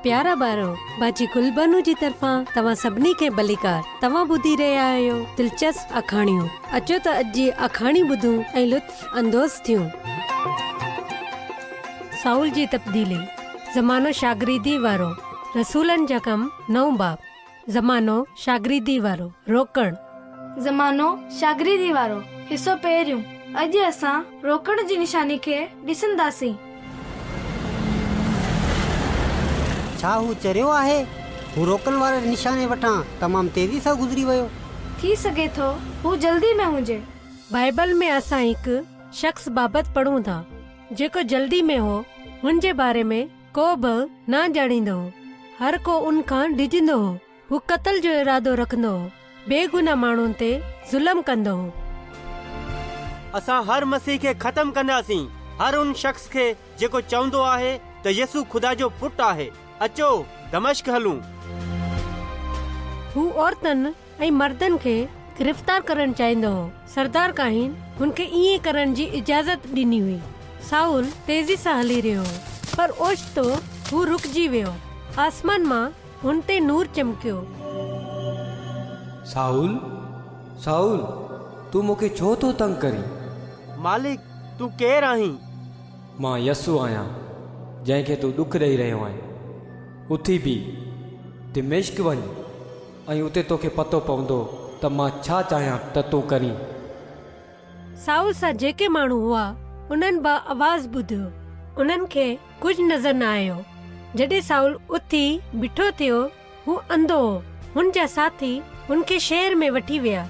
پيارا ٻارو، باجي گلبانو جي طرفان توهان سڀني کي ڀليڪار. توهان ٻڌي رهيا آهيو دلچسپ آکاڻيون. اچو ته اڄ جي آکاڻي ٻڌون ۽ لطف اندوز ٿيون. سائول جي تبديلي، زمانو شاگردي وارو، رسولن جا ڪم نئون باب، زمانو شاگردي وارو، روڪڻ. زمانو شاگردي وارو، حصو پهريون، اڄ اسان روڪڻ جي نشاني کي ڏسنداسين. ڇا هو چريو آهي؟ هو روڪڻ واري نشاني وٽان تمام تيزي سان گذري ويو. ٿي سگهي ٿو هو جلدي ۾ هجي. بائيبل ۾ اسان هڪ شخص بابت پڙهون ٿا جيڪو جلدي ۾ هو. هن جي باري ۾ ڪو به نه ڄاڻيندو هو. هر ڪو ان کان ڊڄندو هو. هو قتل جو ارادو رکندو هو. بيگناهه ماڻهن تي ظلم ڪندو هو. اسان هر مسيح کي ختم ڪنداسين، هر ان شخص کي جيڪو چوندو آهي ته يسوع خدا جو پٽ آهي. اچو، دمشق هلون. هو عورتن ۽ مردن کي گرفتار ڪرڻ چاهيندو هو. سردار ڪاهن هن کي ائين ڪرڻ جي اجازت ڏني هئي. سائول تيزي سان هلي رهيو هو، پر اوچتو هو رڪجي ويو. آسمان مان هن تي نور چمڪيو. سائول، سائول، تون مون کي ڇو ٿو تنگ ڪرين؟ مالڪ، تون ڪير آهين؟ مان يسوع آهيان، جنهن کي تون ڏک ڏئي رهيو آهين. اٿي بيهه، دمشق وڃ ۽ اتي توکي پتو پوندو ته مان ڇا چاهيان ته تون ڪرين. سائول سان جيڪي ماڻهو هئا، انهن به آواز ٻڌو. انهن کي ڪجهه نظر نه آيو. جڏهن سائول اٿي بيٺو ٿيو، هو انڌو هو. هن جا ساٿي هن کي شهر ۾ وٺي ويا.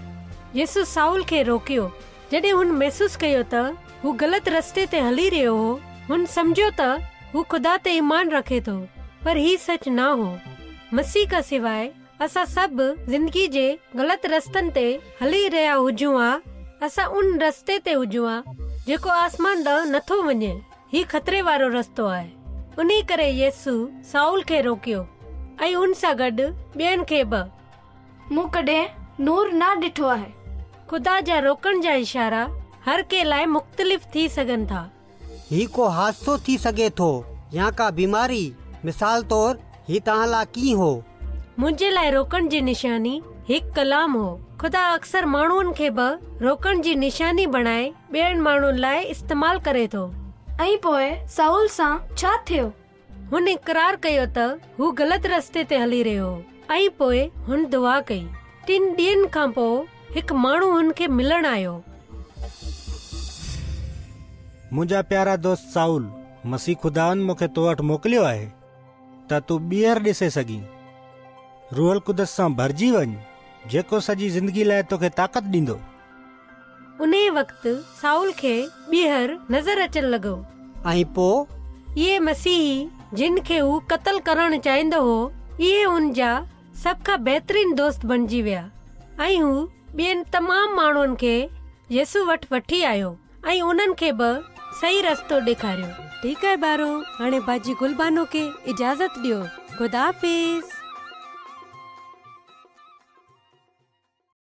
يسوع سائول کي روڪيو. جڏهن هن محسوس ڪيو ته هو غلط رستي تي هلي رهيو هو، هن سمجهيو ته هو خدا تي ايمان رکي ٿو، پر هي سچ نه هو. مسيح کان سواء اسان سڀ زندگي جي غلط رستن تي هلي رهيا هجون ها، اسان ان رستي تي هجون ها جيڪو آسمان ڏانهن نه ٿو وڃي. هي خطري وارو رستو آهي. انهي ڪري يسوع سائول کي روڪيو ۽ ان سان گڏ ٻين کي به. مون ڪڏهن نور نه ڏٺو آهي. خدا جا روڪڻ جا اشارا هر ڪنهن لاء مختلف ٿي سگهن ٿا. هي ڪو حادثو ٿي سگهي ٿو يا ڪا بيماري، مثال طور هي توهان لاء ڪيئن هو؟ منهنجي لاء روڪڻ جي نشاني هڪ ڪلام هو. خدا اڪثر ماڻهن کي به روڪڻ جي نشاني بڻائي ٻين ماڻهن لاء استعمال ڪري ٿو. ۽ پوء سائول سان ڇا ٿيو؟ هن اقرار ڪيو ته هو غلط رستي تي هلي رهيو هو ۽ پوء هن دعا ڪئي. ٽن ڏينهن کان پوء هڪ ماڻهو هن کي ملڻ آيو. منهنجا پيارا دوست سائول، مسيح خداوند مون کي تو وٽ موڪليو آهي ته تون ٻيهر ڏسي سگهين. روح القدس سان ڀرجي وڃ، جيڪو سڄي زندگي لاء توکي طاقت ڏيندو. انهيء وقت سائول کي ٻيهر نظر اچڻ لڳو. ۽ پوء؟ اهي مسيحي جن کي هو قتل ڪرڻ چاهيندو هو، اهي هن جا سڀ کان بهترين دوست بڻجي ويا ۽ هو ٻين تمام ماڻهن کي يسوع وٽ وٺي آيو ۽ انهن کي به صحيح رستو ڏيکاريو. ٺيڪ آهي ٻارو، هاڻي باجي گل بانو کي اجازت ڏيو. خدا حافظ.